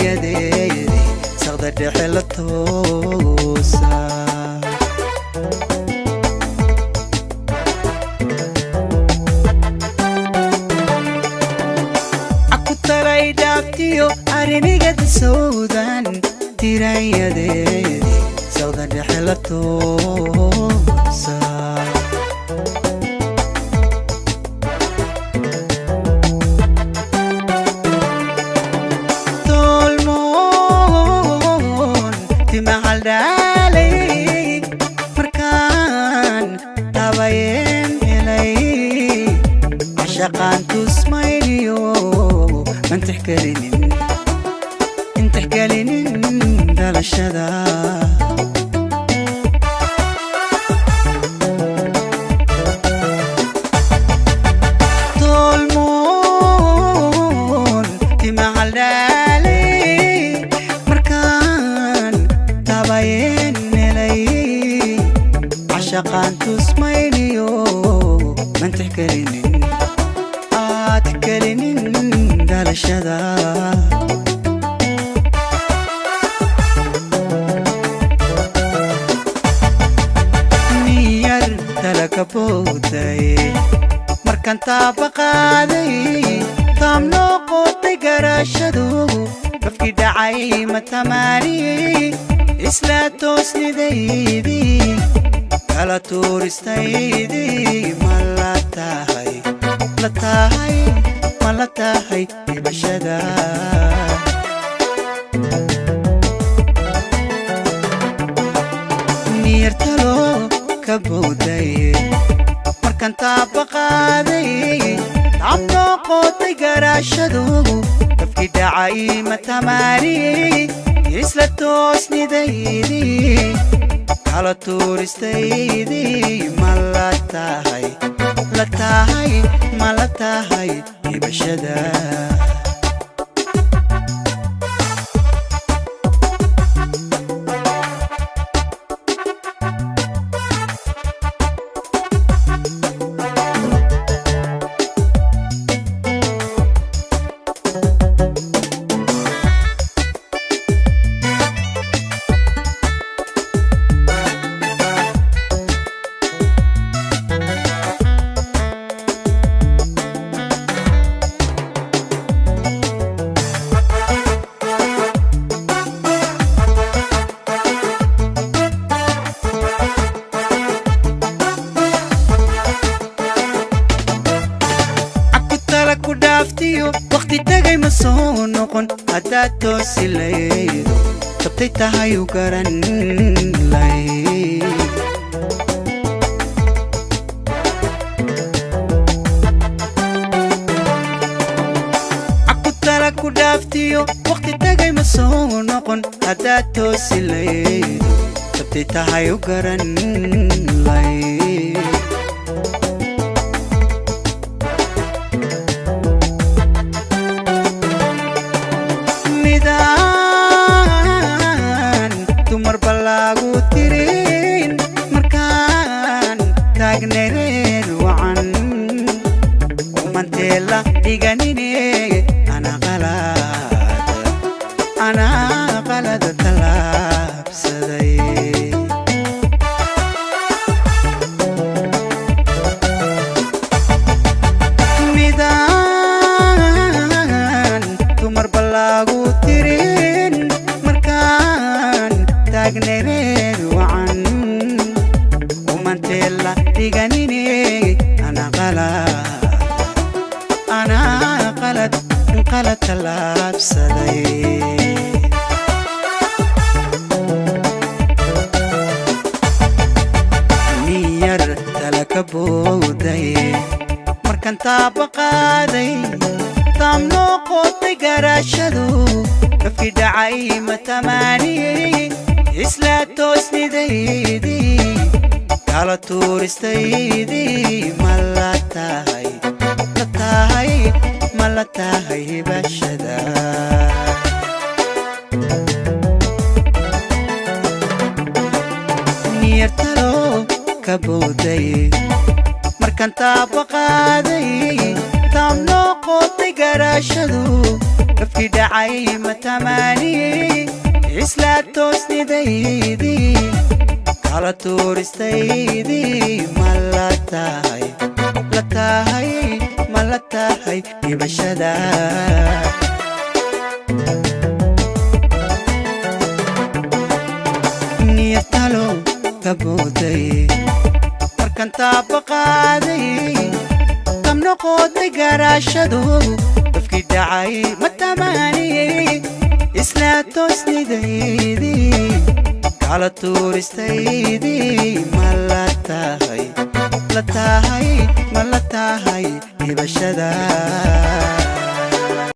Tiraanyadeedii saqda dhexe la toosa. Aku talay dhaaftiyo arrinigada sawdan. Tiraanyadeedii saqda dhexe la toosa. Tolmoon timahaldhaalay markaan tabayeen helay, cashaqaan tusmayniyo man tixgelinin, intixgelinin dhalashada. Tolmoon timahaldhaalay markaan tabayeen helay, cashaqaan tusmayniyo man tixgelinin, aad tixgelinin dhalashada. Niyar talaka booday markaan taaba qaaday, taam noo qootay garaashadu, gafkii dhacay ma tamaaniyey, isla toosnidaydii kala tuuristaydii ma la tahay, la tahay, ma la tahay dhibashada? Niyartalo ka booday markaan taaba qaaday, taam noo qootay garaashadu, gafkii dhacay ma tamaaniyey, isla toosnidaydii kala tuuristaydii ma la tahay, la tahay, ma la tahay dhibashada? Aku tala ku dhaaftiyo waqti tagay ma soo noqon, haddaad toosi laydo tabtay tahay u garan lay. Aku tala ku dhaaftiyo waqti tagay ma soo noqon, haddaad toosi laydo tabtay tahay u garan lay. Midaan dumar balaagu tirin markaan taagnereer wacan, umanteela dhiganine, ana qalada, anaa qalada tallaabsaday. Midaan dumar balaagu tirin markaan taagnereer wacan, umanteela dhiganine, ana qalad, anaa qalad, qalad tallaabsaday. Niyar tala ka booday markaan taaba qaaday, taam noo qootay garaashadu, gafkii dhacay ma tamaaniyey, isla toosnidaydii kala tuuristaydii ma la tahay, la tahay, ma la tahay hibashada? Niyartalo ka booday markaan taaba qaaday, taam noo qootay garaashadu, gafkii Gafkii dhacay ma tamaaniyey, isla toosnidaydii, kala tuuristaydii ma la tahay, la tahay, ma la tahay dhibashada? Niyatalo ka booday markan taaba qaaday, kam noqotay garaashadu. Gafkii dhacay ma tamaaniyey, isla toosnidaydii, kala tuuristaydii ma la tahay, la tahay, ma la tahay dhibashada?